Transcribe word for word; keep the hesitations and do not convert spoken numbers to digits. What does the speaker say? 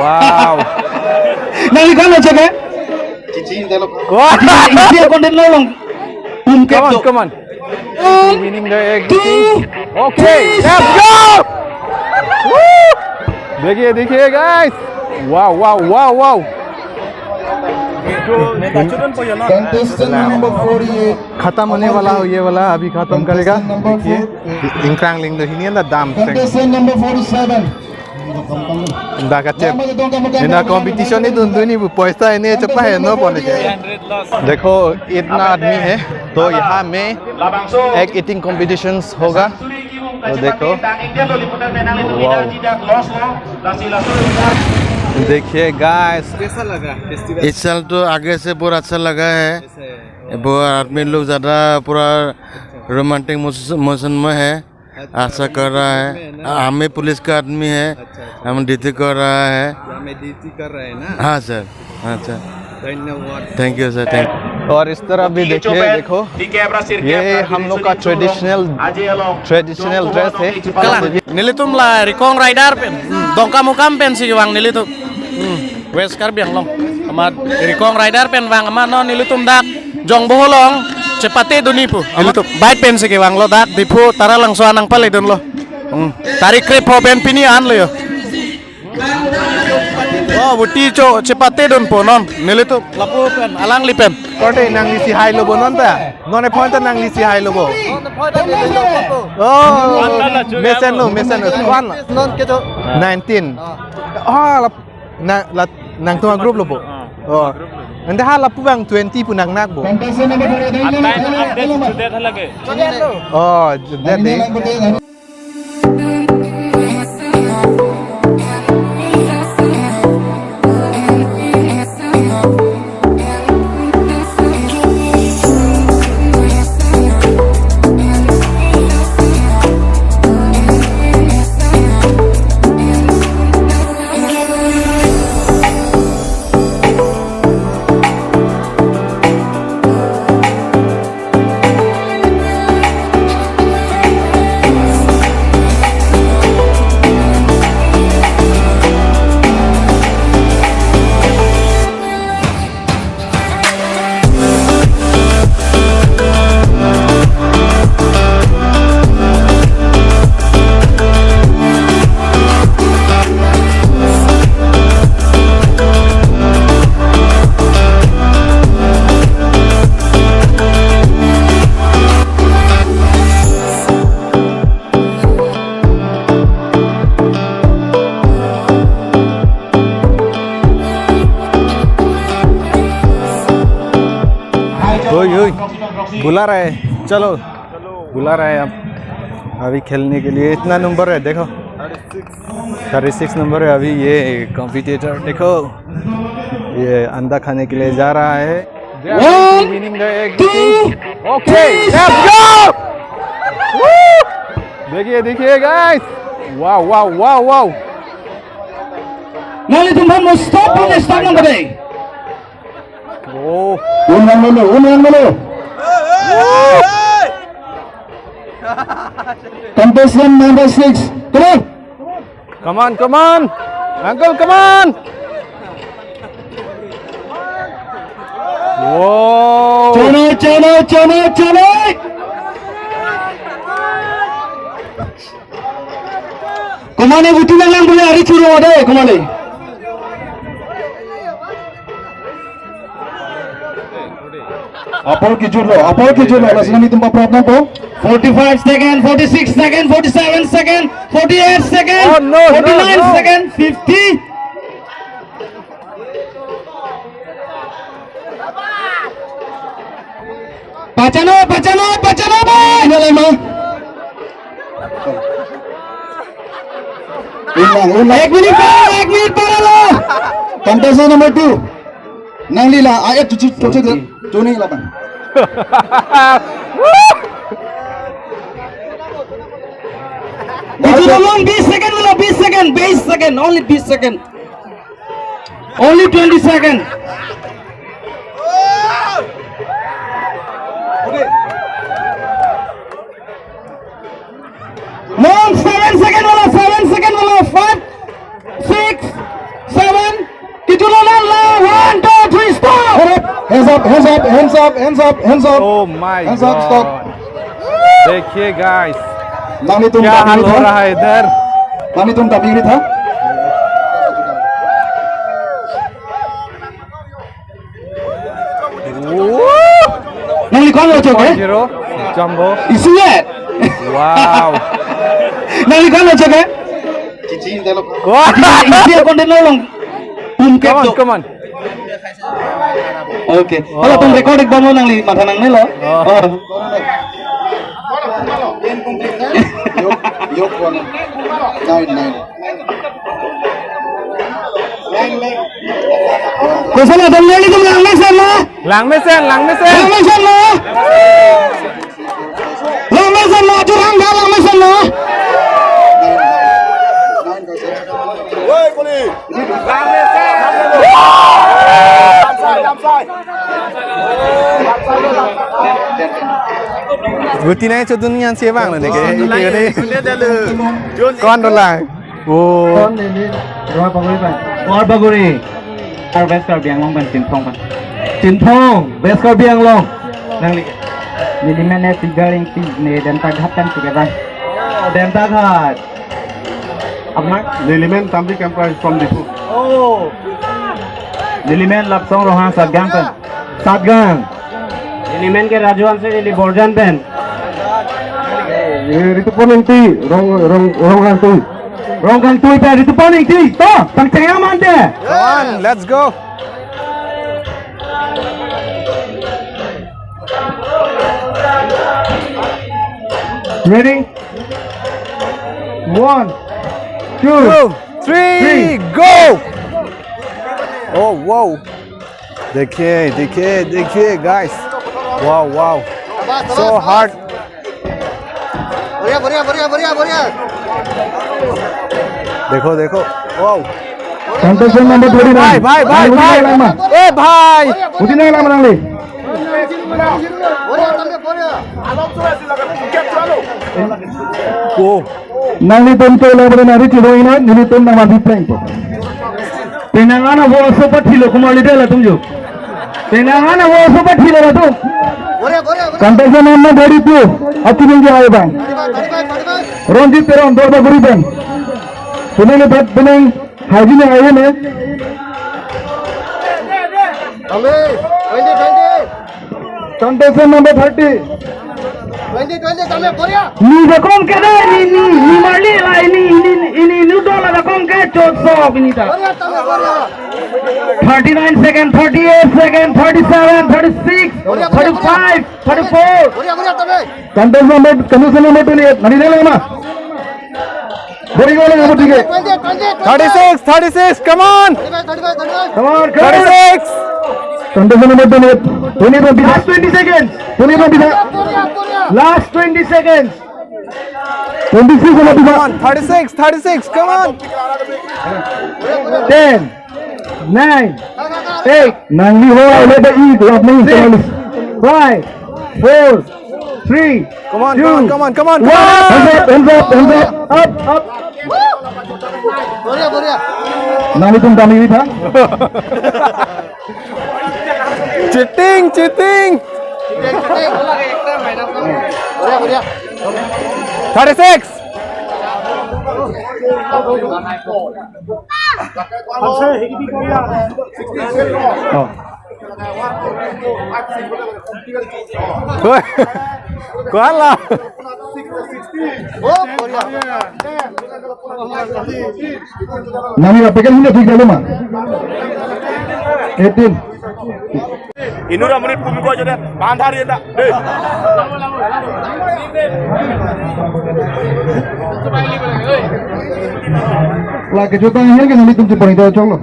Wow. Nang ikan aja kan? Cici, dah lo. Wah. Isi akon den lo long. Pum Come on, kep do. Come on. One, Winning the egg. Two, Okay, three, let's start. Go! Woo! देखिए, देखिए, guys. Wow, wow, wow, wow. Contestant number forty-eight. खत्म होने वाला हो ये वाला, अभी खत्म करेगा। Contestant number देखिए, four. Ingkrang ling do hini anda dam seng. Contestant number forty-seven. Dak kachep. Ina competition ni dundun ni bu poisa ini chepaheno pon ke. देखो, इतना आदमी है, तो यहाँ में एक ईटिंग कॉम्पिटिशन्स होगा। तो देखो, wow। देखिए गाइस, कैसा लगा फेस्टिवल? इस साल तो आगे से बहुत अच्छा लगा है। कैसे है? बहुत आदमी लोग ज़्यादा पूरा रोमांटिक मोशन में है। अच्छा, ऐसा कर रहा है। में है ना? हाँ, हम भी पुलिस का आदमी है। अच्छा, अच्छा। हम ड्यूटी कर रहा है। यहाँ में ड्यूटी कर रहा है ना? हाँ सर। अच्छा। धन्यवाद। Thank you sir, thank you। और इस तरफ भी देखिए, देखो, ये हम लोग का ट्रेडिशनल, ट्रेडिशनल ड्रेस है। Kalang, nelitum la Rikong Rider pen, Dongkamukam pensi kevang nelitum. Hmm. West Karbi Anglong. Amat Rikong Rider pen vang amat non nelitum dak Jongboho along chepate dunji pu. Nelitum bike pensi kevanglo dak Diphu Taralangso an nangpaledunlo. Hmm. Tarik krepho pen pini anlo yo. Oh, buti cho chepate dunpo non. Nelitum lapu pen alangli pen. Korte nangli si hai lo bo non ta. Non e point ta nangli si hai lo bo. Oh, mesen lo, mesen lo. Kwan? Non kecho. Nineteen. Ah, lap- Na, la, nangtum a-group lo bo? Ah, oh. Group lo. Ante ha lapu abang twenty pu nangnak bo? At time update sudet halage. Oh, sudet de. ओए, ओए, बुला रहा है, चलो, बुला रहा है। अब अभी खेलने के लिए इतना नंबर है, देखो, थर्टी सिक्स नंबर है। अभी ये कॉम्पिटिटर देखो, ये अंडा खाने के लिए जा रहा है। One, two, three, start. देखिए, देखिए guys, wow, wow, wow, wow. Nangli tum aphan mo stop, oh, start number day. Oh. Unang dulu, unang dulu. Contestant number six, come on. Come on, come on. Uncle, come on. Wow. Chalo, chalo, chalo, chalo. Komane buti nang lang boleh ari churu ada, komane. Apor kijut lo, apor kijut lo, lasi nangtum problem po. Forty-five second, forty-six second, forty-seven second, forty-eight second, oh, no, no, forty-nine no. Second, fifty. Pachano, pachano, pachano, bhai. Ini lagi, Bang. Unang, unang. Ek minit, Bang, ek minit, Bang, lo. Contestant number two. Nangli la, ayat cuci, cuci, cuci la, Bang. Bijut along, bis second, lo, bis second, bis second, only bis second. Only twenty second. Okay. Long seven second wala, seven second wala, five, six, seven. Hands up, hands up, hands up, hands up, hands up. Oh my God. Hands up, stop. देखिए गाइस, क्या हाल हो रहा है इधर। Nanglitum dam-ikri tha. Nangli ko-an lo chok ke? Zero, Jumbo. Isi ye? Wow. Nangli ko-an lo chok ke? Wah. Isi ye content lo long. Boom. Come on, come on. Okay. Halatum record-ik bomlo, nangli matha nangnelo. Oh. Oh. Yok, yok, one. Nine, nine. Kosonlo, nanglitum langmesen ma? Langmesen, langmesen. Langmesen ma? Langmesen ma, jurang dah langmesen ma. Woi, kuli. Guti nai chodun nyan si bang lo ne ke. Ko-an dolang. Oh. Roy Baguri pen. Roy Baguri. Ar West Karbi Anglong pen Chinthong pen. Chinthong, West Karbi Anglong. Nangli. Nelimen ne Tiga Ingti, ne Demtaghat pen si ke bang. Demtaghat. Apnar? Nelimen Tambi Kemprai from Diphu. Oh. Nelimen Lapsong Ronghang Satgaon pen. Satgaon. Nelimen ke Raju Hanse, neli Borjan pen. Eh, Ritupon Ingti, Rong, Rong, Rongkangtui. Rongkangtui pen Ritupon Ingti. To, tang chaya mante. Come on, let's go. Ready? One, two, two, three, three, go! Oh, wow. देखिए, देखिए, देखिए, guys. Wow, wow. So hard. बढ़िया, बढ़िया, बढ़िया, बढ़िया, बढ़िया। देखो, देखो। Wow. Contestant number twenty-nine. Bhai, bhai, bhai, bhai. Uti nai lama. Eh, bhai. Uti nai lama nangli. Oh. Nanglitum to la bade nari chiro ina, nelitum nang mati plengpo. Penang ana wo so pathilo kumar lide latum jo. Penang ana wo so pathilo latum. Contestant number thirty-two, achining ke ayo bang. Ranjit Teron, Duarbagori pen. Penang le bat penang. Haji ne aye ne. Twenty, twenty. Contestant number thirty. Twenty, twenty, tame Korea. Ni jakong ke dei, ni, ni, ni marli la, ni, ni, ni, ni, ni dola jakong ke chot sok ni ta. Korea, tame Korea. Thirty-nine second, thirty-eight second, thirty-seven, thirty-six, thirty-five, thirty-four. Korea, Korea, tame. Contestant number, contestant number twenty-eight. Nani nai lama. Bori gol yang penting. Thirty-six, thirty-six, come on. Come on, come on. Thirty-six. Contestant number twenty-eight. Twenty, twenty. Last twenty seconds. Twenty, twenty. Last twenty seconds. Twenty-six, come on, thirty-six, thirty-six, come on. Ten, nine, eight. Nangli ho, let the eat, let me six, five, four, three, come on, come on, two, come on, come on, come one. On. Hands up, hands up, hands up. Up, up. Nanglitum kami ini, ha? Cheating, cheating. Thirty-six. Oh. Woi, ko-an la. Nami apa kan ini tiga lima. Eighteen. Inut amonit pum ko aja deh. Bandar ya dak. Deh. Lagi juta ini kan ini tujuh poin itu, cok lo.